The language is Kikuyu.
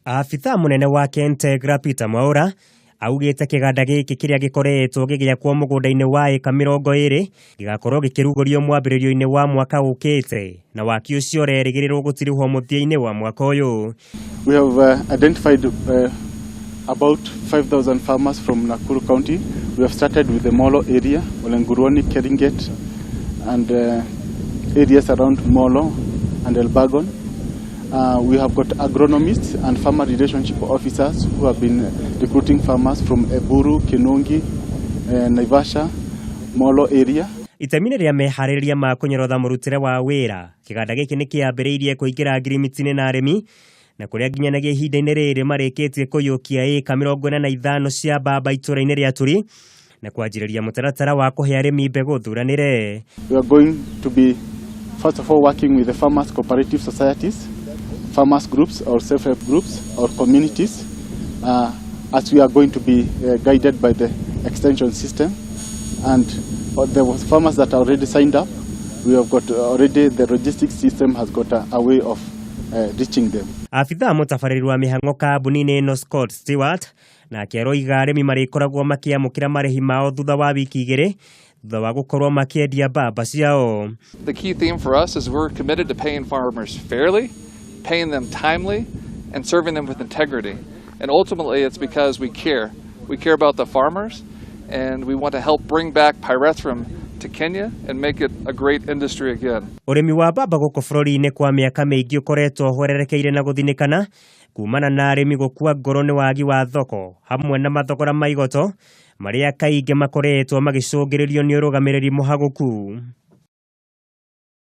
Abithaa mũnene wa Kentegra Peter Mwaura augĩte kĩganda gĩkĩ kĩrĩa gĩkoretwo gĩgĩakwo mũgũnda-inĩ wa ĩka 20 gĩgakorwo gĩkĩrugũrio mwambĩrĩrio-inĩ wa mwaka ũkĩte, na waki ũcio ũrerĩgĩrĩrwo gũtirihwo mũthia-inĩ wa mwaka ũyũ. We have identified about 5,000 farmers from Nakuru County. We have started with the Molo area, Olenguruone, Keringet, and areas around Molo and Elburgon. We have got agronomists and farmer relationship officers who have been recruiting farmers from Eburu, Kinungi, Naivasha, Molo area. Itemi-inĩ rĩa meharĩrĩria ma kũnyorotha mũrutĩre wa wĩra, kĩganda gĩkĩ nĩ kĩambĩrĩirie kũingĩra ngirimiti-inĩ na arĩmi, na kũrĩa nginyanagia ihinda-inĩ rĩrĩ marĩkĩtie kũiyũkia ĩka 45 cia mbamba itũra-inĩ rĩa Turi na kwanjĩrĩria mũtaratara wa kũhe arĩmi mbegũ thuranĩre. We are going to be, first of all, working with the farmers cooperative societies, farmers groups or self-help groups or communities, as we are going to be guided by the extension system. And the farmers that are already signed up, we have got already the logistics system has got a way of reaching them. Abithaa mũtabarĩri wa mĩhang'o kambuni-inĩ ĩno Scott Stewart nake aroiga arĩmi marĩkoragwo makĩamũkĩra marĩhi mao thutha wa wiki 2 thutha wa gũkorwo makĩendia mbamba ciao. The key theme for us is we're committed to paying farmers fairly, paying them timely, and serving them with integrity. And ultimately, it's because we care. We care about the farmers, and we want to help bring back pyrethrum to Kenya and make it a great industry again. Ũrĩmi wa mbamba gũkũ bũrũri-inĩ kwa mĩaka mĩingĩ ũkoretwo ũhwererekeire na gũthinĩkana kumana na arĩmi gũkua ngoro nĩ wagi wa thoko hamwe na mathogora ma igoto marĩa kaingĩ makoretwo magĩcũngĩrĩrio nĩ ũrũgamĩrĩri mũhagũku.